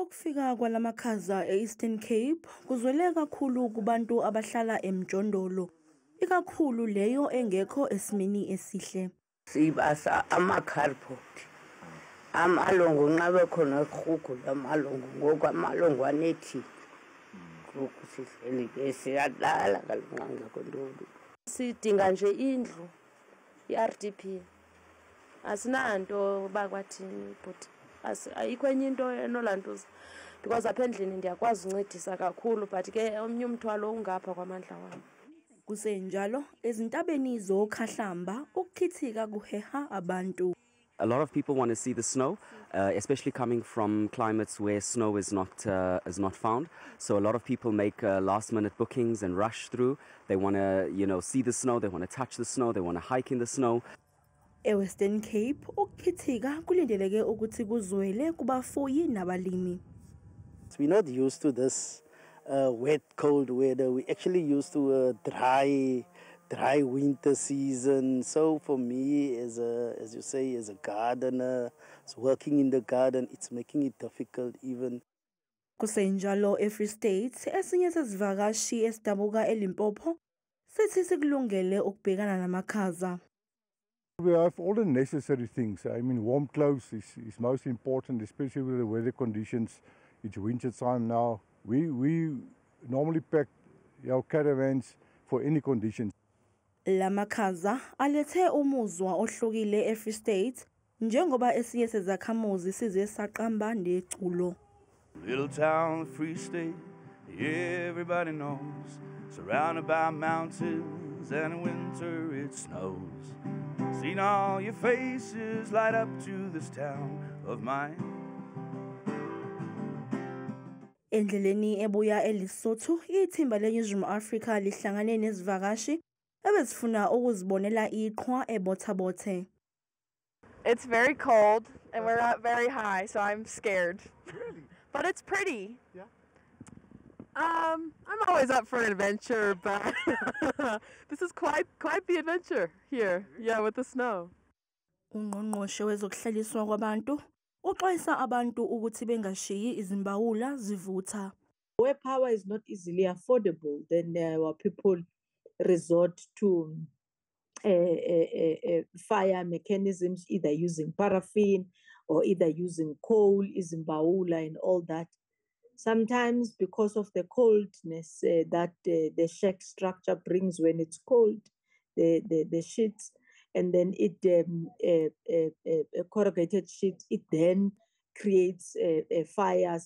Ukufika kwalamakhaza e-Eastern Cape kuzwele kakhulu kubantu abahlala emjondolo, ikakhulu leyo engekho esimeni esihle. Sibasa ama-carport, amalongo nqabe khona kurhugula amalongo, ngoku amalongo anethile. Ngoku sihleli ke siyalala kaloku nxa kungekho nto. Sidinga nje indlu, i-RDP. Asinanto uba kwathini bhuti, ayikho enye into enolantuza because apha endlini ndiyakwazi uncedisa kakhulu, but ke omnye umthwalo ungapha kwamandla wam. Kusenjalo, ezintabeni zokhahlamba ukukhithika kuheha abantu. A lot of people want to see the snow, especially coming from climates where snow is not found. So a lot of people make last-minute bookings and rush through. They want to see the snow. They want to touch the snow. They want to hike in the snow. eWestern Cape ukukhithika kulindeleke ukuthi kuzwele kubafuyi nabalimi. We're not used to this wet, cold weather. We're actually used to a dry, dry winter season. So for me, as you say, as a gardener, as working in the garden, it's making it difficult even. Kusenjalo eFree State, esinye sezivakashi esidabuka eLimpopo sithi sikulungele ukubhekana namakhaza. We have all the necessary things. I mean, warm clothes is most important, especially with the weather conditions. It's winter time now. We normally pack our caravans for any conditions. Lamakhaza alethe umuzwa ohlukile eFree State njengoba esinye sezakhamuzi size saqamba neculo. Little town, Free State, everybody knows. Surrounded by mountains, and in winter it snows. Seen all your faces light up to this town of mine. Endleleni ebuya eLesotho, ithimba leNingizimu Afrika lihlangane nezivakashi ebezifuna ukuzibonela iqhwa eBotha Bothe. It's very cold and we're up very high, so I'm scared. Really? But it's pretty. Yeah. I'm always up for an adventure, but this is quite the adventure here. Yeah, with the snow. Ungqongqoshe wezokuhlaliswa kwabantu uxwayisa abantu ukuthi bengashiyi izimbawula zivutha. Where power is not easily affordable, then our people resort to fire mechanisms, either using paraffin or either using coal, izimbawula and all that. Sometimes because of the coldness that the shack structure brings when it's cold, the sheets, and then it corrugated sheet, it then creates fires.